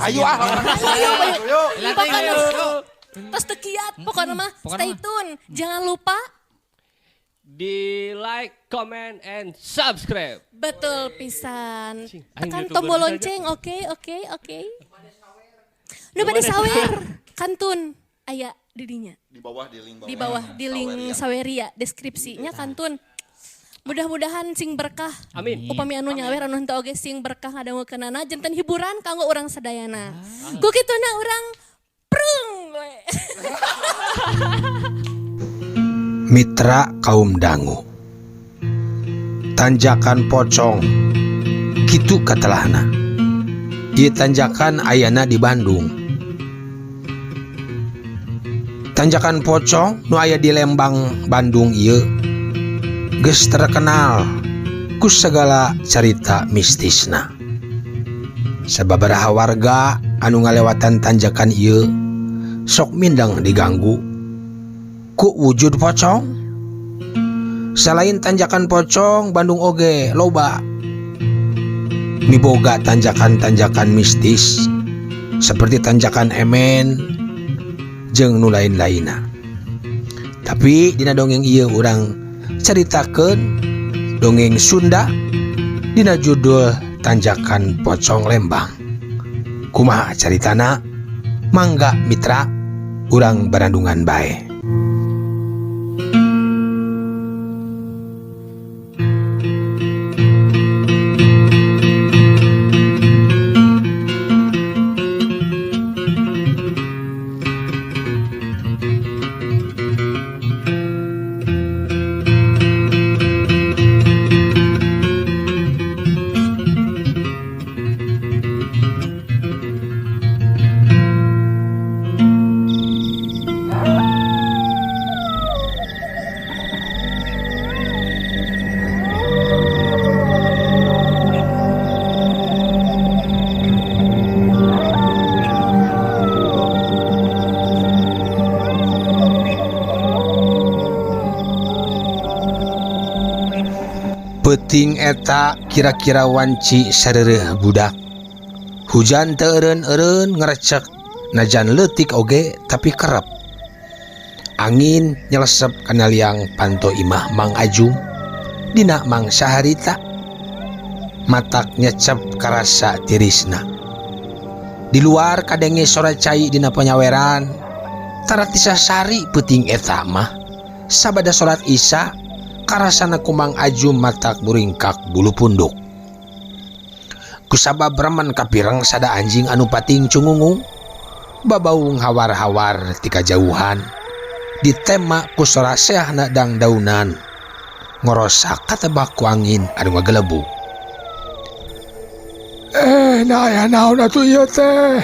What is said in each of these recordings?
Ayo ah. Ayo, ayo. Lah, Pokoknya ayo. tos teu kiat pokoknya mah Pokoknya stay mah. tune. Jangan lupa Di like, comment, and subscribe. Betul pisan. Cing, aing Tekan YouTuber tombol bisa aja. lonceng, oke, oke, oke. Nu bade sawer, kantun aya di dinya. Di bawah di link bawah. Di bawah di link Saweria. Saweria deskripsinya kantun. Mudah-mudahan sing berkah. Amin. Upami anu nyawer anu henteu oge sing berkah ngadangukeunana janten hiburan kanggo urang sadayana. Ku kituna urang prung we. Mitra kaum dangu Tanjakan Pocong kitu katelahna. Ieu tanjakan ayana di Bandung. Tanjakan Pocong nu aya di Lembang, Bandung ieu geus terkenal ku segala carita mistisna. Sababaraha warga anu ngalewatan tanjakan ieu sok mindeng diganggu ku wujud pocong. Selain tanjakan Pocong, Bandung oge loba miboga tanjakan-tanjakan mistis seperti tanjakan Emen jeung nu lain-lainna. Tapi dina dongeng ieu urang caritakeun dongeng Sunda dina judul Tanjakan Pocong Lembang. Kumaha caritana? Mangga mitra urang barandungan bae. Peuting eta kira-kira wanci sareureuh budak. Hujan teu eureun-eureun ngerecek, najan leutik oge tapi kerep. Angin nyelesep kana liang panto imah Mang Ajum dina mangsa harita. Matak nyecep karasa tirisna. Di luar kadenge sora cai dina panyaweran. Tara tisasari peuting eta mah. Sabada salat Isya karasana ku Mang Ajum matak muringkak bulu punduk. Kusabab remen kapireng sada anjing anu pating cungungung, babaung hawar-hawar ti kajauhan, ditema ku sora seahna dangdaunan, ngorosak katebak ku angin anu ngagelebug. Nah aya naon atuh ieu teh?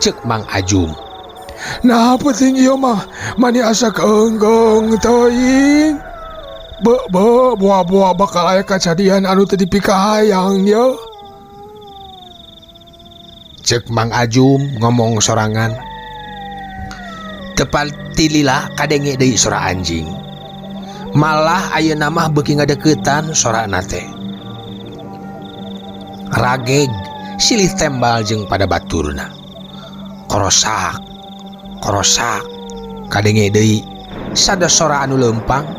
Ceuk Mang Ajum. Nah peuting ieu mah mani asa keunggeung teuing. Be, be, buah-buah bakal aya kajadian anu teu dipikahayang ye. Ceuk Mang Ajum ngomong sorangan. Tepat tilila kadenge deui sora anjing. Malah ayeuna mah beuki ngadeukeutan sorana teh. Rageg silih tembal jeung pada baturna. Korosak, korosak kadenge deui sada sora anu leumpang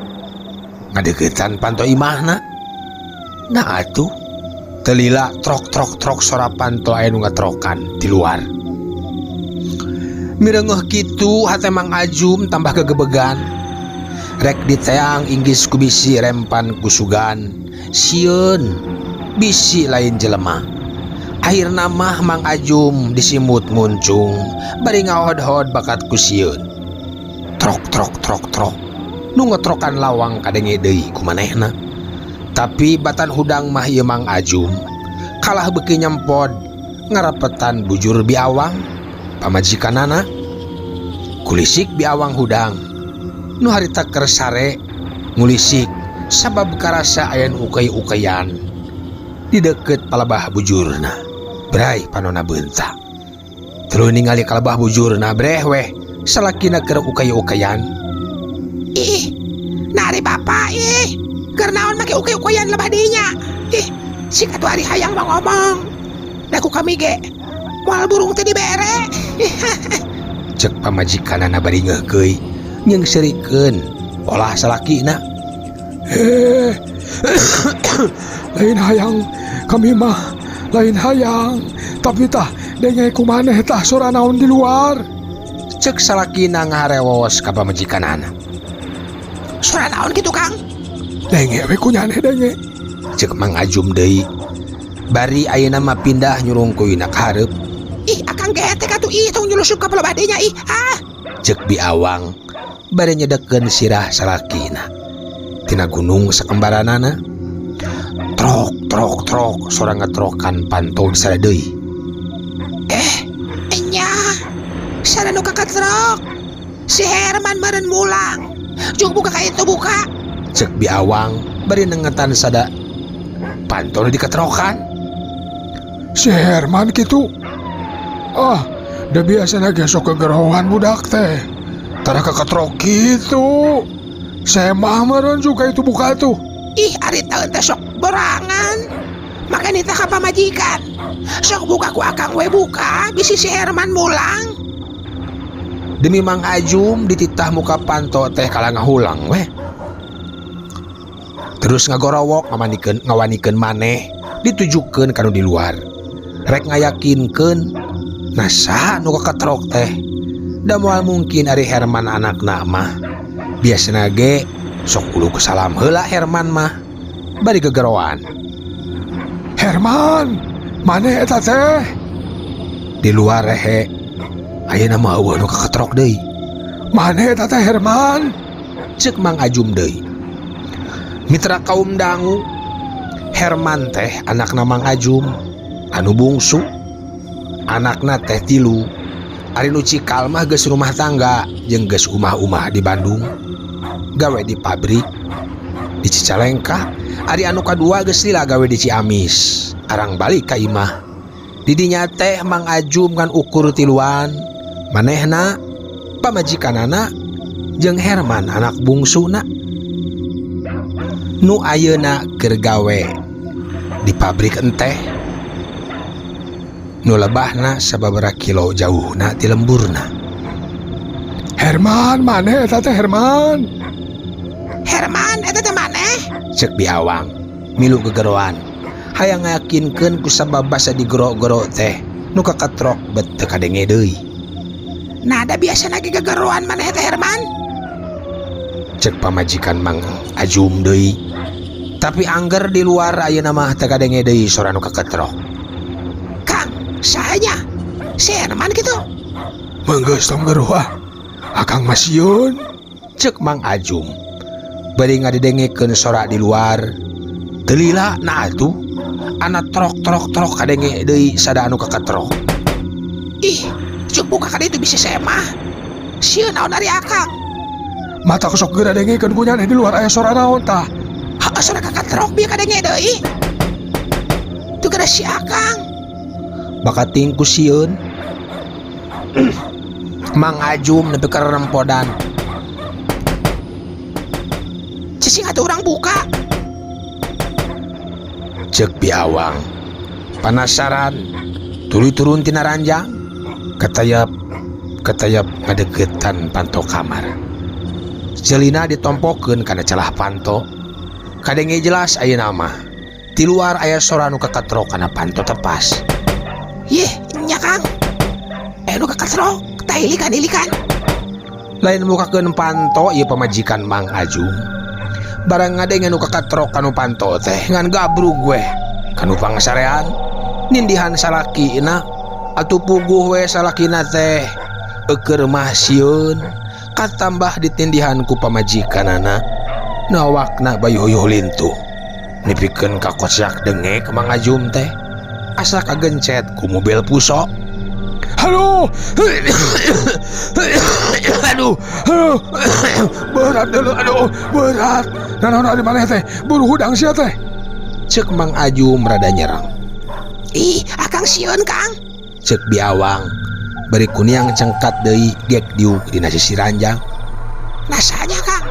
ngadeukeutan panto imahna. Nah atuh telila trok trok trok sora panto aya nu ngatrokan di luar. Mireungeuh kitu hate Mang Ajum tambah kegebegan. Rek diteang inggis ku bisi rempan kusugan. Sieun bisi lain jelema. Akhirna mah Mang Ajum disimut muncung bari ngahod-hod bakat ku sieun. Trok trok trok trok nu ngetrokan lawang kadenge deui ku manehna. Tapi batan hudang mah ieu Mang Ajum kalah beuki nyempod ngarapetan bujur biawang pamajikanana. Kulisik biawang hudang nu harita keur sare ngulisik sabab karasa aya nu ukay-ukayan di deukeut palebah bujurna. Bray panona beunta. Tuluy ningali kalebah bujurna breh weh salakina keur ukay-ukayan. Ih, nari bapak ih, keur naon make ukay-ukayan lebah dinya. Ih, sik atuh ari hayang mah ngomong. Da ku kami ge Moal burung teh dibere. Cek pamajikanana bari ngeuhkeuy nyeungseurikeun olah salakina. Eh, lain hayang kami mah, lain hayang, tapi tah denge ku maneh tah sora naon di luar. Cek salakina ngaharewos ka pamajikanana. Sora naon kitu, Kang? Denge we ku nyaneh, denge. Cek Mang Ajum deui. Bari ayeuna mah pindah nyurungkuyna ka hareup. Ih, Akang getek atuh, ih, tong nyulusup ka palebah nya, ih. Ah. Cek Bi Awang bari nyedekeun sirah salakina. Tina gunung sakembaranana. Trok trok trok, sora ngetrokan panto sada deui. Eh, enya. Sada nu kakatrok. Si Herman meureun mulang. Jung buka ka itu, buka. Cek Bi Awang bari nengetan sada panto nu diketrokan. Si Herman gitu. Ah, da biasana ge sok kegerohan budak teh. Tara keketrok gitu. Semah meureun juga itu, buka tuh. Ih, ari taeun teh sok borangan. Maka nitah ka pamajikan. Sok buka ku Akang we, buka, bisi si Herman mulang. Demi Mang Ajum dititah muka panto teh kalah ngahulang weh. Terus ngagorowok ngamanikeun ngawanikeun maneh ditujukeun kanu di luar. Rek ngayakinkeun nah saha nu kaketrok teh. Da moal mungkin ari Herman anakna mah. Biasana ge sok uluk salam heula Herman mah. Bari gegeroan. Herman, maneh eta teh? Di luar rehe. Ayeuna mah euweuh nu kaketrok deui. Maneh eta teh, Herman? Cek Mang Ajum deui. Mitra kaum dangu, Herman teh anakna Mang Ajum anu bungsu. Anakna teh tilu. Ari nu cikal mah geus rumah tangga jeung geus umah-umah di Bandung. Gawe di pabrik di Cicalengka. Ari anu kadua geus lila gawe di Ciamis. Arang balik ka imah. Didinya teh Mang Ajum kan ukur tiluan. Manehna, pamajikanana, jeung Herman anak bungsuna. Nu ayeuna keur gawe di pabrik enteh. Nu lebahna sababaraha kilo jauhna ti lemburna. Herman, maneh eta teh, Herman? Herman, eta teh maneh? Cek Bi Awang milu gegeroan. Hayang ngayakinkeun ku sabab basa digero-gero teh nu kaketrok bet teu kadenge deui. Nah, da biasa lagi gegeroan maneh teh, Herman. Cek pamajikan Mang Ajum deui. Tapi angger di luar ayeuna mah teu kadenge deui sora nu kaketrok. Kang, sahanya? Si Herman gitu. Menggeus, tong geruh ah. Akang mah sieun. Cek Mang Ajum. Bari ngadedengekeun sora di luar. Teu lila nah atuh. Ana trok trok trok kadenge deui sada anu kaketrok. Ih, cuk buka ka itu bisa semah. Sieun naon ari Akang? Mata sok geura dengekeun ku nyaneh di luar aya sora naon tah. Heuh, sora kakatrok bieu kadenge deui. Tuh gara si Akang. Bakating ku sieun. Mang Ajum nepi ka rempodan. Cicing atuh urang buka. Cek Bi Awang. Panasaran tuluy turun tina ranjang. Ketayap ketayap ngadeukeutan panto kamar. Jelina ditompokeun kana celah panto. Kadenge jelas ayeuna mah. Di luar aya sora nu kakatrok kana panto tepas. Yeh, nya Kang. Eh, nu kakatrok, tah ilikan ilikan. Lain mukakeun panto ieu pamajikan Mang Ajum. Barang ngadenge nu kakatrok kanu panto teh ngan gabrug weh. Kanu pangsarean nindihan salakina atuh puguh we salakina teh. Eukeur mah sieun katambah ditindihan ku pamajikanana. Nu awakna bayuh-yuh lintuh. Nepikeun ka kocak dengek Mang Ajum teh. Asa kagencet ku mobil puso. Aduh. Aduh, aduh. Berat dulu, aduh, berat. Nah, nah, di mana teh? Buru hudang sia teh. Cek Mang Ajum rada nyerang. Ih, Akang sieun, Kang. Cek Bi Awang. Bari kuniang cengkat deui gek diuk dina sisi ranjang. Nasanya, Kang.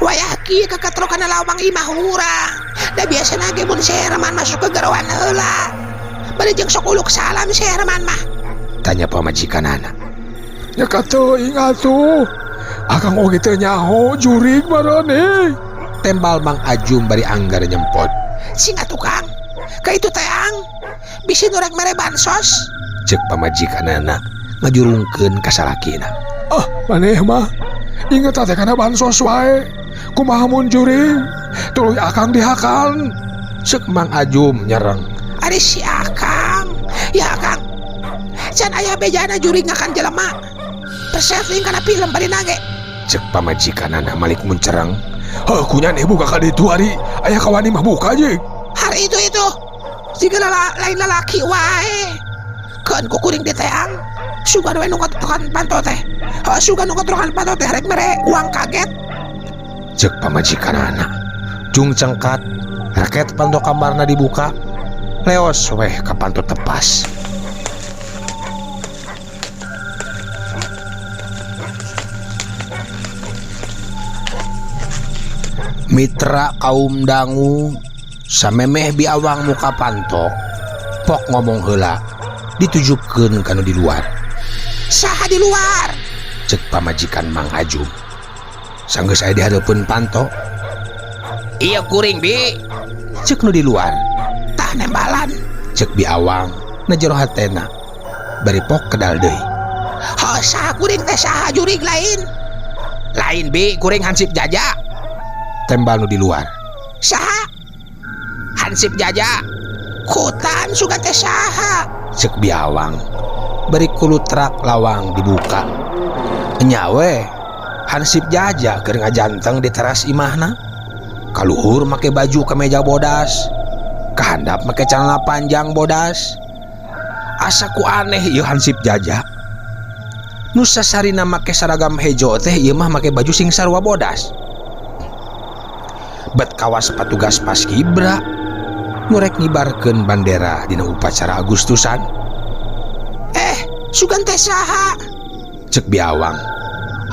Wayah kieu kakatrok kana lawang imah urang. Da biasana ge mun si Herman masuk ke geroan heula. Bari jeung sok uluk salam si Herman mah. Tanya pamajikanana. Nya kateuing atuh. Akang oge teu nyaho jurig meureun ih. Tembal Mang Ajum bari anggar nyempot. Sing atuh Kang. Ka itu teh ang. Bisi nu rek mere bansos. Cek pamajikanana ngajurungkeun ka salakina. Ah, maneh mah inget teh kana bansos wae. Kumaha mun jurig? Tuluy akang dihakan. Cek Mang Ajum nyereng. Ari si akang. Ya Kang. Can aya bejana jurig ngakan jelema. Persetting kana film bari nage. Cek pamajikanana malik muncereng. Heuh kunya nih buka ka ditu ari. Aya kawani mah buka jeung. Hari itu itu. Siga lain lalaki wae. Keun ku kuring diteang. Sugan we nu katokan panto teh. Heuh sugan nu katokan panto teh rek mere uang kaget. Cek pamajikanana. Jung cengkat raket panto kamarna dibuka. Leos weh ka panto tepas. Mitra kaum dangu samemeh biawang muka panto pok ngomong heula ditujukeun kanu di luar. Saha di luar? Cek pamajikan Mang Ajum. Sanggeus aya di hareupeun panto. Iya kuring bi. Cek nu di luar. Tah nembalan. Cek biawang na jero hatena. Bari pok kedal deui. Heuh saha kuring teh saha jurig lain? Lain bi kuring hansip jaja. Tembal nu di luar. Saha? Hansip jaja. Kutan sugan teh saha? Cek biawang. Bari kulutrak lawang dibuka. Nya we hansip jaja keur ngajanteng di teras imahna. Kaluhur make baju kemeja bodas. Kahandap make celana panjang bodas. Asa ku aneh ieu hansip jaja. Nu sasarina make seragam hejo teh ieu mah make baju sing sarua bodas. Bet kawas patugas paskibra nu rek ngibarkeun bandera dina upacara Agustusan. Sugan teh saha? Cek biawang.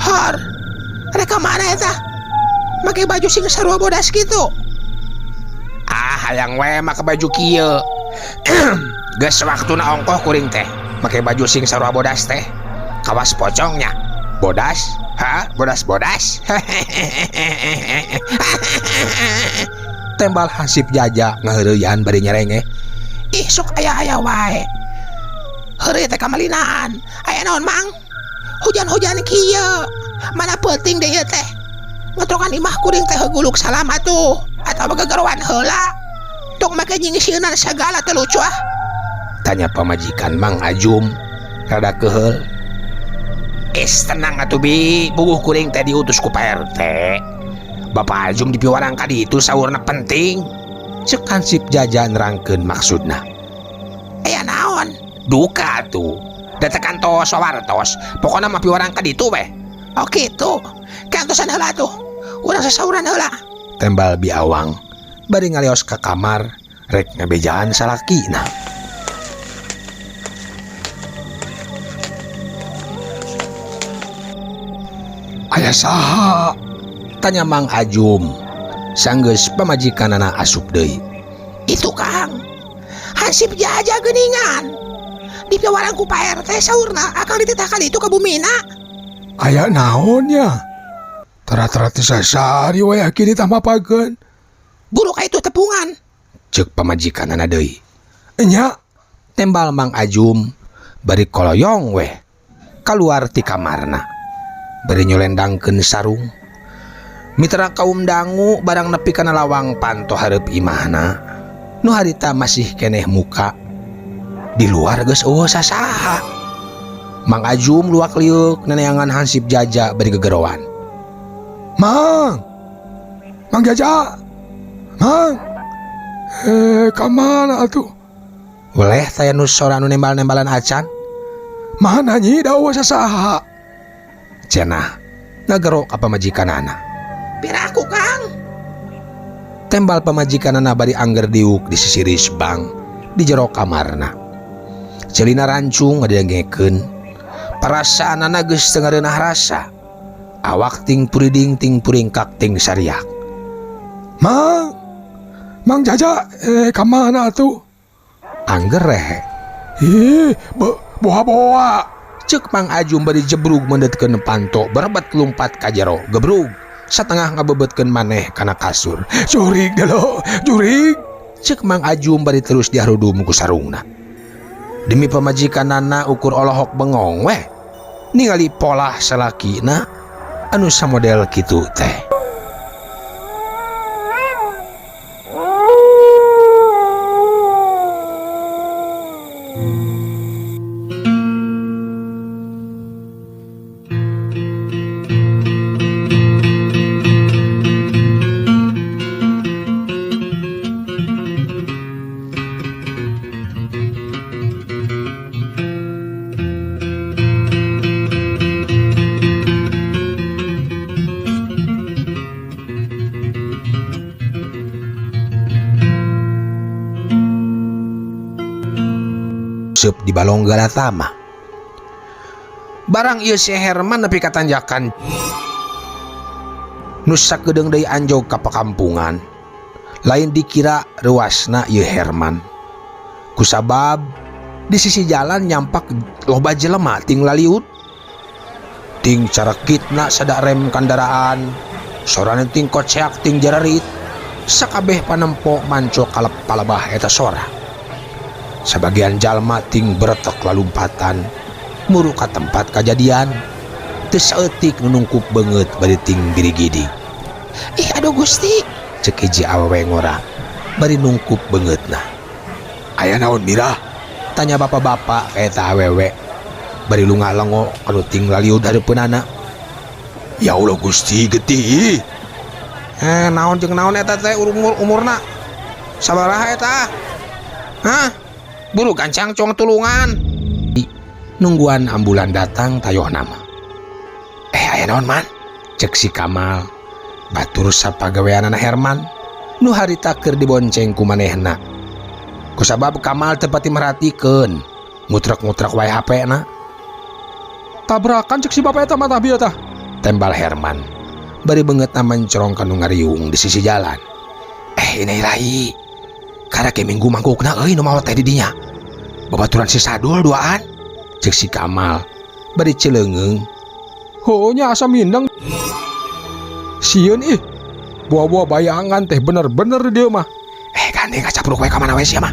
Hor, rek ka mana eta? Make baju sing sarua bodas kitu. Ah, hayang we make baju kieu. Geus waktuna ongkoh kuring teh. Make baju sing sarua bodas teh. Kawas pocongnya. Bodas? Ha? Bodas-bodas? Tembal hansip jaja ngaheureuyan bari nyerenge. Ih, sok aya-aya wae. Heureuy teh kamalinaan. Aya naon, Mang? Hujan-hujan kieu. Mana peuting deui ieu teh. Ngetrokan imah kuring teh heuguluk salam atuh. Atawa gegeroan heula. Tong make nyingsieunan sagala teh lucu ah. Tanya pamajikan Mang Ajum rada keheul. Es tenang atuh bi, bubuh kuring teh diutus ku Pak RT. Bapak Ajum dipiwarang ka ditu saurna penting. Cek hansip jaja nerangkeun maksudna. Aya naon? Duka atuh. Da teh kantos wawartos. Pokona mah piwarang ka ditu weh. Oh kitu. Kantosan heula atuh. Urang sasauran heula. Tembal biawang bari ngaleos ka kamar rek ngabejaan salakina. Aya saha? Tanya Mang Ajum. Sanggeus pamajikanana asup deui. Itu Kang. Hansip jaja geuningan. Di piwarang ku Pak RT saurna akang dititah ka ditu ka bumina. Aya naon nya? Tara-tara teh sasari we kini tah mapageun. Buru ka itu tepungan. Cek pamajikanana deui. Nya, Tembal Mang Ajum bari koloyong weh kaluar ti kamarna. Bari nyolendangkeun sarung. Mitra kaum dangu barang nepi kana lawang panto hareup imahna. Nu harita masih keneh muka. Di luar geus eueuh sasaha. Mang Ajum luak liuk neneangan hansip jaja bari gegeroan. Mang. Mang Jaja. Mang. Ka mana atuh? Weleh taya nu sora nu nembal-nembalan acan. Mana nyi da eueuh sasaha? Cenah ngagero ka pamajikanana. Piraku Kang. Tembal pamajikanana bari angger diuk di sisiris bang di jero kamarna. Celina rancung ngadengekeun. Perasaanana geus teu ngareunah rasa. Awak ting puriding ting puringkak ting sariak. Mang. Mang Jaja, ka mana atuh? Angger rehe. Ih, boa-boa. Cek Mang Ajum bari jebrug meundetkeun panto berebet lumpat ka jero gebrug satengah ngabebetkeun maneh kana kasur. Jurig delo, jurig. Cek Mang Ajum bari terus diharudum ku sarungna. Demi pamajikanana ukur olohok bengong weh ningali polah salakina anu samodel kitu teh. Di balong Galatama. Barang ieu si Herman nepi ka tanjakan nu sakedeung deui anjog ka pakampungan. Lain dikira reuasna ieu Herman. Kusabab di sisi jalan nyampak loba jelema ting laliut. Ting carekitna sada rem kandaraan, sorana ting koceak ting jararit. Sakabeh panempo manco kalep palebah eta sora. Sabagian jalma ting beretek lalumpatan muru ka tempat kajadian. Teu saeutik nu nungkup beungeut bari ting girigidi. Ih aduh Gusti, cek hiji awewe ngora bari nungkup beungeutna. Aya naon Mirah? Tanya bapak-bapak ka eta awewe bari lunga-lengo kanu ting laliud hareupeunana. Ya Allah Gusti getih. Naon jeung naon eta teh umurna? Sabaraha eta? Hah? Buru gancang cong tulungan. Nungguan ambulan datang tayoh nama. Aya naon man? Cek si Kamal. Batur sapagaweanana Herman nu harita keur dibonceng ku manehna. Kusabab Kamal teu pati merhatikeun, ngutrek-ngutrek wae HP-na. Tabrakan cek si bapak eta mah tah bieu tah. Tembal Herman. Bari beungeutna mencorong ka nu ngariung di sisi jalan. Innalillahi. Karek minggu mangkukna euy nu maot teh di dinya. Babaturan si Sadul duaan. Cek si Kamal bari cileungeung. Heueuh nya asa mindeng. Sieun ih. Buah-buah bayangan teh bener-bener di dieu mah. Gandeng kacapruk we ka mana we sia mah.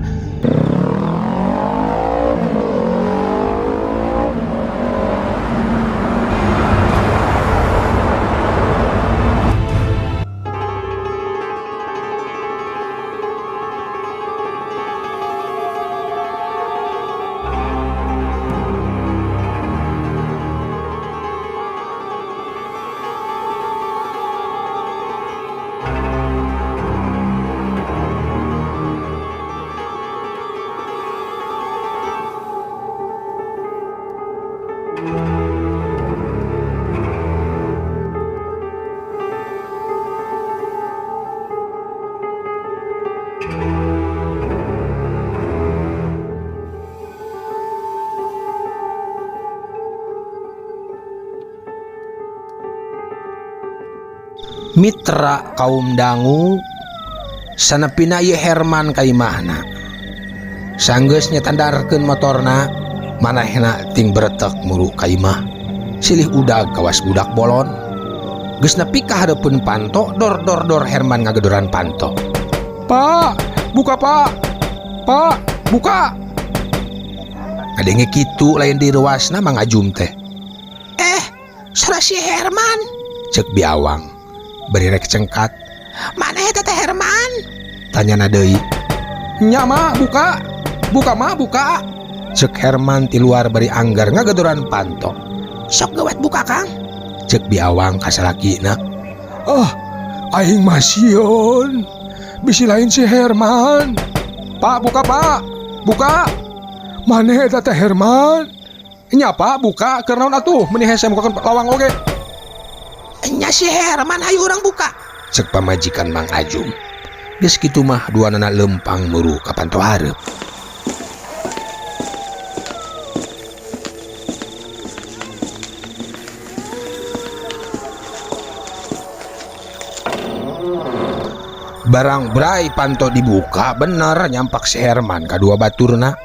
Mitra kaum dangu sanepina ieu Herman ka imahna. Sanggeus nyetandarkeun motorna, manehna ting beretek muru ka imah. Silih udag kawas budak bolon. Geus nepi ka hareupeun panto, dor dor dor Herman ngagedoran panto. Pak, buka Pak. Pak, buka. Ngadenge kitu lain di ruasna Mang Ajum teh. Sora si Herman. Cek biawang. Bari rek cengkat. Mana eta teh Herman? Tanyana deui. Nya mah buka. Buka mah buka. Cek Herman ti luar bari anggar ngagedoran panto. Sok gawat buka Kang. Cek biawang ka salakina. Ah, aing mah sieun. Bisi lain si Herman. Pak, buka Pak. Buka. Mana eta teh Herman? Nya Pak, buka keur naon atuh meuni hese mukakeun lawang oge. Nya si Herman hayu urang buka. Cek pamajikan Mang Ajum. Geus kitu mah duanana lempang muru ka panto hareup. Barang brai panto dibuka bener nyampak si Herman kadua baturna.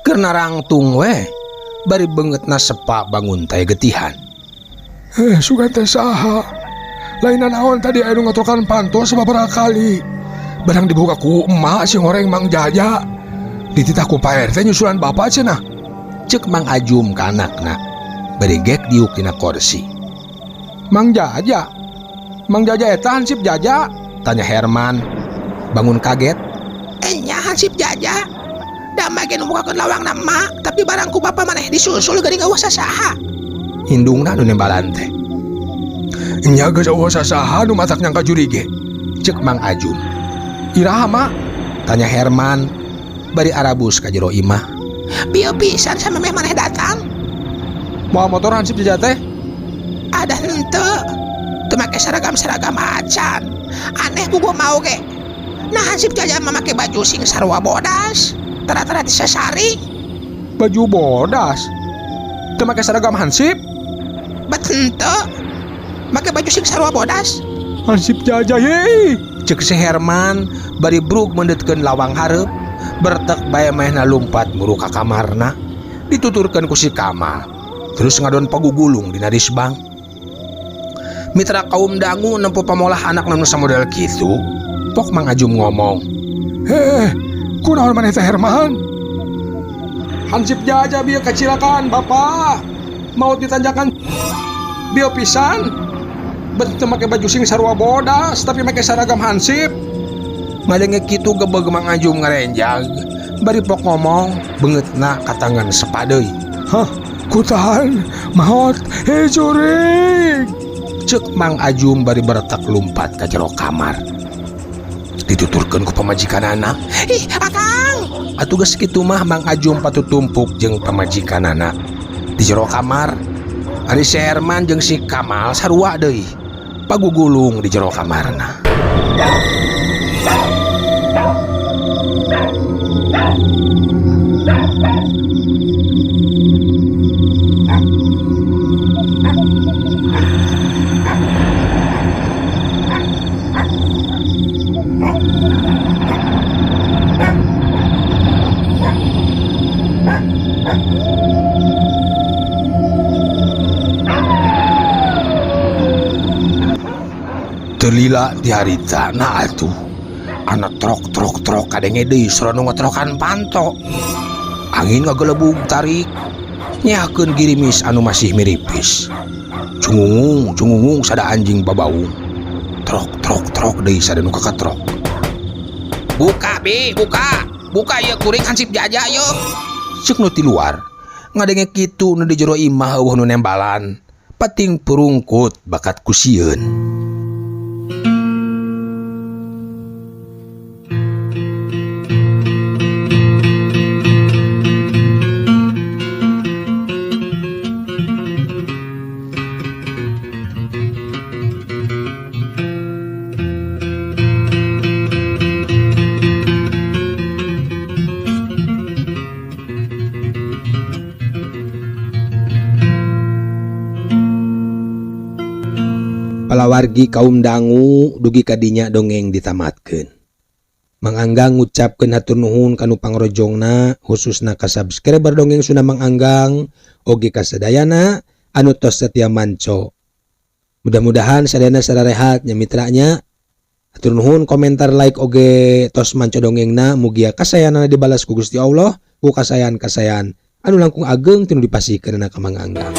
Keur narangtung weh bari beungeutna sepa bangun teh getihan. Sugan teh saha? Lain naon tadi anu ngotrokan panto sababaraha kali. Barang dibuka ku emak si ngoreng Mang Jaja. Dititah ku Pak RT nyusulan bapak cenah. Cek Mang Ajum ka anakna. Bari gek diuk dina kursi. Mang Jaja? Mang Jaja eta hansip Jaja? Tanya Herman. Bangun kaget. Enya hansip Jaja. Da mah ge nu bukakeun lawangna emak, tapi barang ku bapak maneh disusul geuning eueuh sasaha. Indungna nu nembalan teh. Nya geus eueuh sasaha nu matak nyangka jurige. Cek Mang Ajum. Iraha mak? Tanya Herman bari arabus ka jero imah. Bieu pisan samemeh maneh datang. Moal motor hansip Jaja teh? Ada henteu. Teu make seragam-seragam acan. Aneh ku gua mau ge. Nah hansip Jaja mah make baju sing sarua bodas. Tara-tara disasari. Baju bodas? Teu make seragam hansip? Bet henteu. Make baju sing sarua bodas. Hansip Jaja ye. Cek si Herman bari bruk meundetkeun lawang hareup. Bertek bae manehna lumpat muru ka kamarna. Dituturkeun ku si Kamal. Terus ngadon pagugulung dina risbang. Mitra kaum dangu nempo pamolah anak nu samodel kitu. Pok Mang Ajum ngomong. Heh, kunaon maneh teh Herman? Hansip Jaja bieu kacilakaan bapak. Maut ditanjakan bieu pisan. Bet teu make baju sing sarua bodas tapi make seragam hansip. Ngadenge kitu gebeg Mang Ajum ngarenjag. Bari pok ngomong beungeutna katangan sepadeui. Hah, kutahan maot hei jurig. Cek Mang Ajum bari beretak lumpat ka jero kamar. Dituturkeun ku pamajikanana. Ih, akang. Atuh geus kitu mah Mang Ajum patutumpuk jeung pamajikanana. Di jero kamar ari si Herman jeung si Kamal sarua deui. Pagugulung di jero kamarna. Telila di harita nah atuh anak trok trok trok kadenge deui sora nu ngetrokan panto. Angin ngagelebug tarik nyakeun girimis anu masih miripis. Cungungung cungungung sada anjing babaung. Trok trok trok deui sada nu kakatrok. Buka bi, buka. Buka ieu kuring hansip Jaja yo. Ceuk nu ti luar ngadenge kitu nu di jero imah eueuh nu nembalan. Pating purungkut bakat ku sieun. Palawargi kaum dangu dugi kadinya dongeng ditamatkeun. Mang Anggang ngucapkeun hatur nuhun kanu pangrojongna khususna ka subscriber dongeng Sunda Mang Anggang oge ka sadayana anu tos setia manco. Mudah-mudahan sadayana sararehat nya mitranya. Hatur nuhun komentar like oge tos manco dongengna mugia kasayanana dibalas ku Gusti Allah ku kasayan-kasayan anu langkung ageng tinu dipasihkeun ka Mang Anggang.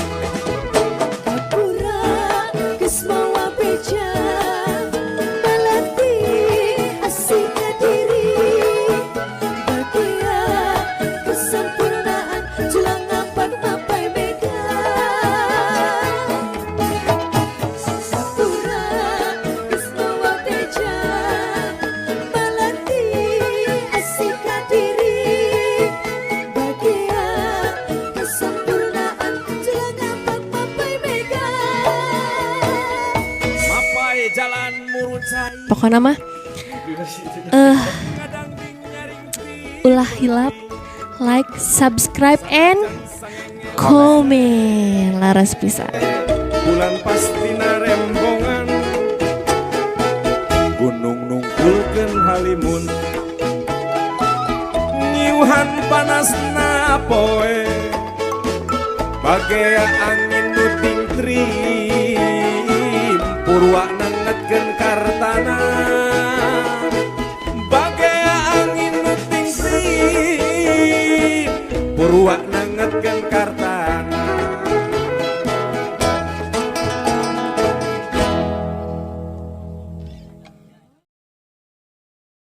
Pokoknya mah ulah hilap like, subscribe, and comment. Laras pisan. Bulan pasti narembongan gunung nungkulkeun. Halimun. Ngiuhan panasna poe, bagea angin nu tingtrim, purwa nangetkeun kartana. Bagea angin nu tingtrim, purwa.